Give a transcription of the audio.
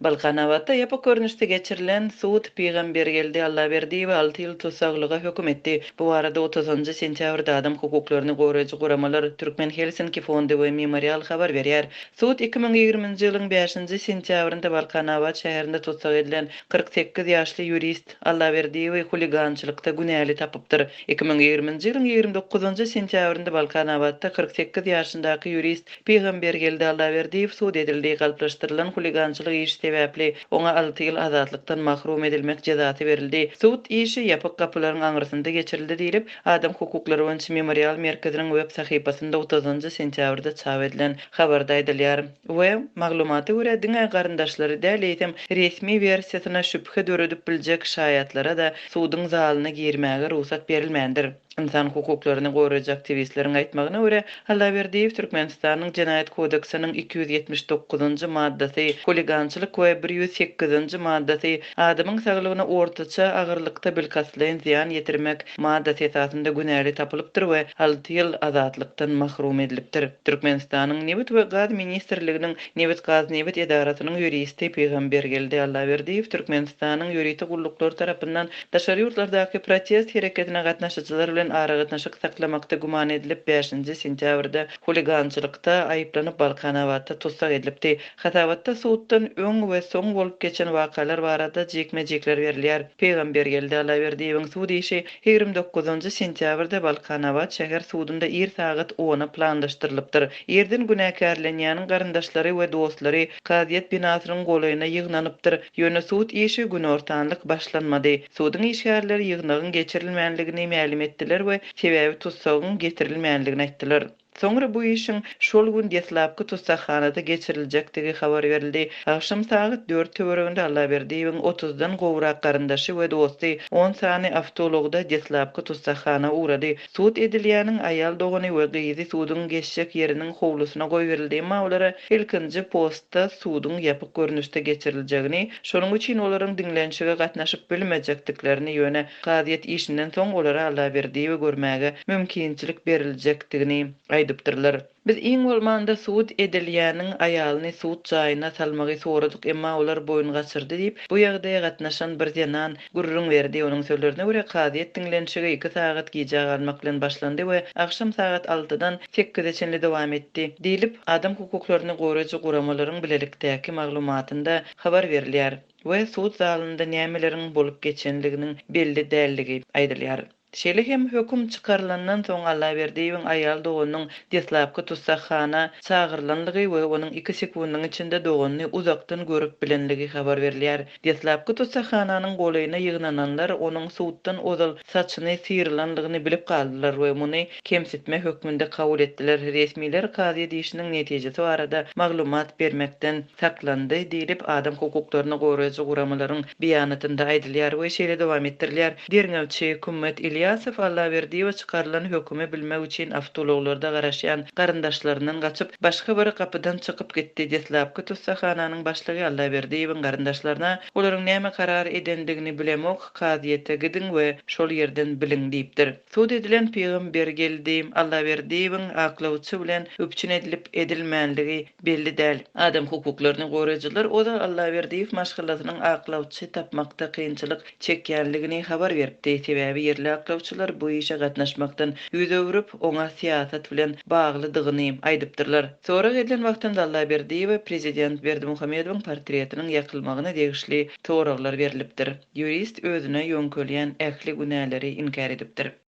Balkanabatda ýapyk görnüşde geçirilen sud Pygambergeldi Allaberdiýewi alty ýyl tussaglyga höküm etdi. Bu barada otuzynjy sentýabrda adam hukuklaryny goraýjy guramalar Türkmen Helsinki fondy we Memorial habar berýär. Sud 2020-nji ýylyň bäşinji sentýabrynda Balkanabat şäherinde tussag edilen 48 ýaşly ýurist Allaberdiýewi huligançylykda günäli tapypdyr. 2020-nji ýylyň 29-njy sentýabrynda Balkanabatda 48 ýaşyndaky ýurist Pygambergeldi Allaberdiýew sud edildi, galplaşdyrylan huligançylyk işi sebäpli oňa alty ýyl azatlykdan mahrum edilmek jezasy berildi. Sud işi ýapyk gapylaryň aňyrsynda geçirildi diýlip, Adam hukuklary boýunça Memorial merkeziniň web sahypasynda otuzynjy sentýabrda çap edilen habarda aýdylýar we maglumata görä, diňe garyndaşlary däl, eýsem, resmi wersiýasyna şübhe döredip biljek şaýatlara-da suduň zalyna girmäge rugsat berilmändir. Ynsan hukuklaryny goraýjy aktiwistleriň aýtmagyna görä, Allaberdiýew Türkmenistanyň Jenaýat kodeksiniň 279-njy maddasy, huligançylyk we 108-nji maddasy, adamyň saglygyna ortaça agyrlykda bilkastlaýyn zyýan ýetirmek, maddasy esasynda günäli tapylypdyr we alty ýyl azatlykdan mahrum edilipdir. Türkmenistanyň Nebit we gaz ministrliginiň Nebitgaznebit edarasynyň ýuristi Pygambergeldi Allaberdiýew Türkmenistanyň ýörite gulluklary tarapyndan Daşary ýurtlardaky protest hereketine gatnaşyjylar bilen aragatnaşyk saklamakda güman edilip, bäşinji sentýabrda huligançylykda aýyplanyp Balkanabatda tussag edilipdi. Hasabatda suddan öň we soň bolup geçen wakalar barada jikme-jikler berilýär. Pygambergeldi Allaberdiýewiň sud işi 29-njy sentýabrda Balkanabat şäher sudunda ir sagat ona planlaşdyrylypdyr. Irden günäkärlenýäniň garyndaşlary we dostlary kazyýet binasynyň golaýyna ýygnanypdyr. Ýöne sud işi günortanlyk başlanmady. Suduň işgärleri ýygnagyň geçirilmänligini mälim etdiler we sebäbi tussagyň getirilmänligini aýtdylar. Soňra bu işiň şol gün deslapky tussaghanada geçiriljekdigi habar berildi. Agşam sagat dört töwereginde Allaberdiýewiň otuzdan gowrak garyndaşy we dosty on sany awtoulagda deslapky tussaghana ugrady. Sud edilýäniň aýal dogany we gyzy suduň geçjek ýeriniň howlusyna goýberildi, emma olara ilkinji postda suduň ýapyk görnüşde geçiriljegini, şonuň üçin olaryň diňlenişige gatnaşyp bilmejekdiklerini, ýöne kazyýet işinden soň olara Allaberdiýewi görmäge mümkinçilik beriljekdigini aýdypdyrlar. Biz iň bolmanda sud edilýäniň aýalyny sud jaýyna salmagy soradyk, emma olar boýun gaçyrdy diýip, bu ýagdaýa gatnaşan bir zenan gürrüň berdi. Onuň sözlerine görä, kazyýet diňlenişigi iki sagat gijä galmak bilen başlandy we agşam sagat altydan sekize çenli dowam etdi, diýlip, adam hukuklaryny goraýjy guramalaryň bilelikdäki maglumatynda habar berilýär we sud zalynda nämeleriň bolup geçenliginiň belli däldigi aýdylýar. Şeýle hem höküm çykarylandan soň Allaberdiýewiň aýal doganynyň deslapky tussaghana çagyrylanlygy we onuň iki sekundyň içinde doganyny uzakdan görüp bilenligi habar berilýär. Deslapky tussaghananyň golaýyna ýygnananlar onuň suddan ozal saçyny syrylanlygyny bilip galdylar we muny kemsitme hökmünde kabul etdiler. Resmiler kazyýet işiniň netijesi barada maglumat bermekden saklandy diýlip, adam hukuklaryny goraýjy guramalaryň beýanatynda aýdylýar we şeýle dowam etdirilýär, Derňewçi Kümmet Ilýasow Allaberdiýewe çykarylan hökümi bilmek üçin awtoulaglarda garaşýan garyndaşlaryndan gaçyp, başga bir gapydan çykyp gitdi. Deslapky tussaghananyň başlygy Allaberdiýewiň garyndaşlaryna olaryň näme karar edendigini bilemok, kazyýete gidiň we şol ýerden biliň diýipdir. Sud edilen Pygambergeldi Allaberdiýewiň aklawçy bilen üpjün edilip edilmänligi belli däl. Adam hukuklaryny goraýjylar ozal Allaberdiýew maşgalasynyň aklawçy tapmakda kynçylyk çekýänligini habar beripdi. Sebäbi ýerli aklawçylar bu işe gatnaşmakdan ýüz öwrüp, oňa syýasat bilen baglydygyny aýdypdyrlar. Sorag edilen wagtynda Allaberdiýewe prezident Berdimuhamedowyň portretiniň ýakylmagyna degişli soraglar berlipdir. Ýurist özüne ýöňkelýän ähli günäleri inkär edipdir.